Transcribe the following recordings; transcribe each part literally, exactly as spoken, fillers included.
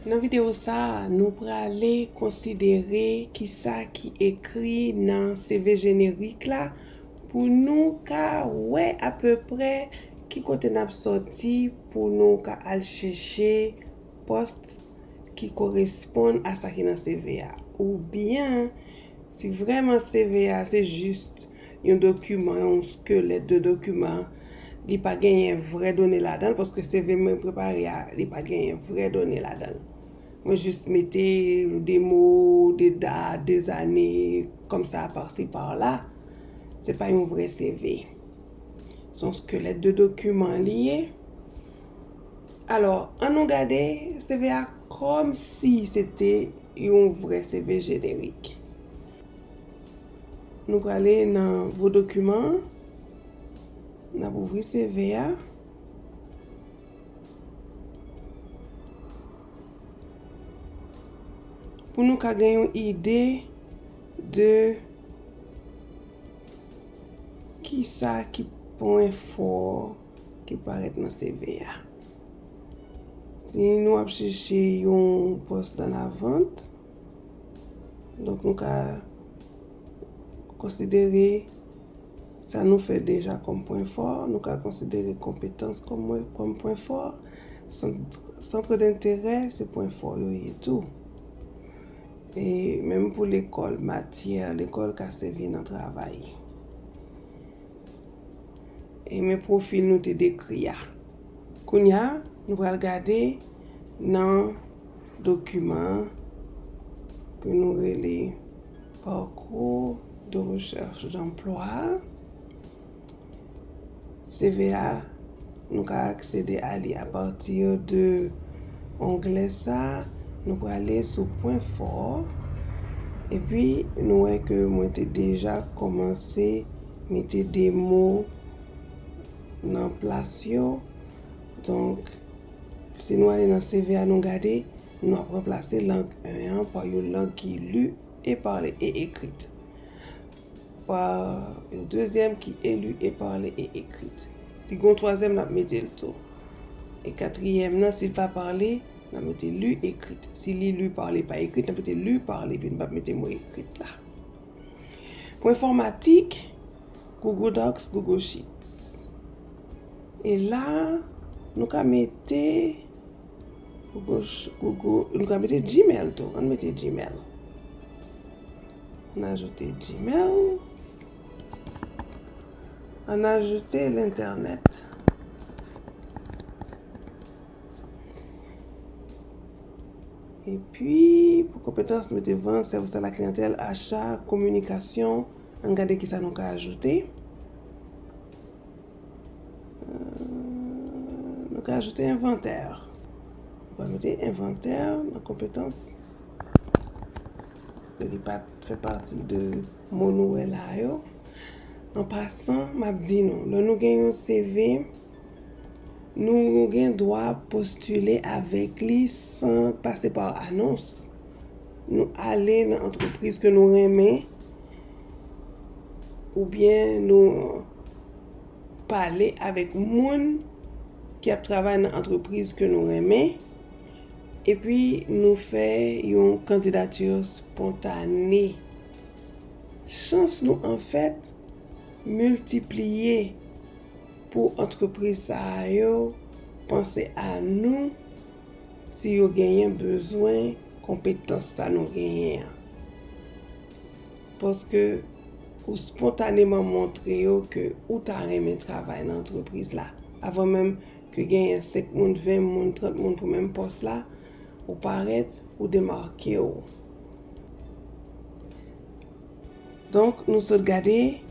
Nan videyo sa a, nou prale konsidere kisa ki ekri nan C V jenerik la pou nou ka wè apeprè ki kote n ap sòti pou nou ka al chèche pòs ki koresponn a sa ki nan C V a. Oubyen, si vrèman C V a se jis yon dokiman, yon skelèt de dokiman, li pa genyen vrè done ladan l, paske C V mwen prepare a, li pa genyen vrè done ladan l. Mwen jis mete de mo, de dat, de zane, kòmsa pasi pala. Se pa yon vrè C V. Se yon skelèt de dokiman li ye. Alò, ann nou gade C V a kòmsi se te yon vrè C V jenerik. Nou prale nan vo dokiman an. N ap ouvri C V a. Pou nou ka gen yon ide de kisa ki pwen fò ki parèt nan C V a. Si nou ap chèche yon pòs nan lavant, donk nou ka konsidere sa nou fè deja kòm pwen fò, nou ka konsidere konpetans kòm, kòm pwen fò. Sant, sant denterè se pwen fò yo ye tou. E menm pou lekòl, matyè lekòl ka sèvi nan travay. E men pwofil nou te dekri a. Kounye a, nou pral gade nan dokiman ke nou rele Parcours de recherche d'emploi. C V a, nou ka aksede a li apati de onglè sa. Nou prale sou pwen fò. Epi, nou wè ke mwen te deja kòmanse mete de mo nan plas yo. Donk, si nou ale nan C V a, nou gade, nou ap ranplase lang en an pa yon lang ki li e pale e ekrit. Pa yon dezyèm ki e li e pale e ekrit. Si gen yon twazyèm, n ap mete l tou. E katriyèm nan, si l pa pale, n ap mete li ekrit. Si li, li pale, pa ekrit, n ap mete li pale, epi n p ap mete mo ekrit la. Pou enfòmatik, Google Docs, Google Sheets. E la, nou ka mete Google, Google, nou ka mete Gmail tou. Ann mete Gmail. Ann ajoute Gmail. Ann ajoute lentènèt. Epi, pou konpetans, nou mete vant, sèvis a la kliyantèl, acha, kominikasyon. Ann gade kisa nou ka ajoute. Euh, nou ka ajoute envantè. Nou pral mete envantè nan konpetans. Paske li pa t fè pati de mo nou wè la yo. An pasan, m ap di nou, lè nou gen yon C V, nou gen dwa postile avèk li san pase pa anons. Nou ale nan antrepriz ke nou renmen, oubyen nou pale avèk moun ki ap travay nan antrepriz ke nou renmen, epi nou fè yon kandidati spontane. Chans nou, anfèt, miltipliye pou antrepriz sa a yo panse a nou si yo genyen bezwen konpetans sa nou genyen an. Paske ou spontaneman montre yo ke ou ta renmen travay nan antrepriz la. Avan menm ke genyen senk moun, ven moun, trant moun pou menm pòs la, ou parèt, ou demake w. Donk, nou sot gade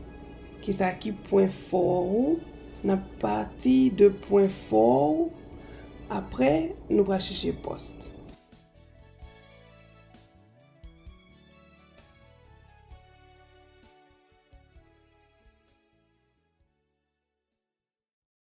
kisa ki pwen fò ou. N ap pati de pwen fò ou. Apre, nou pral chèche pòs.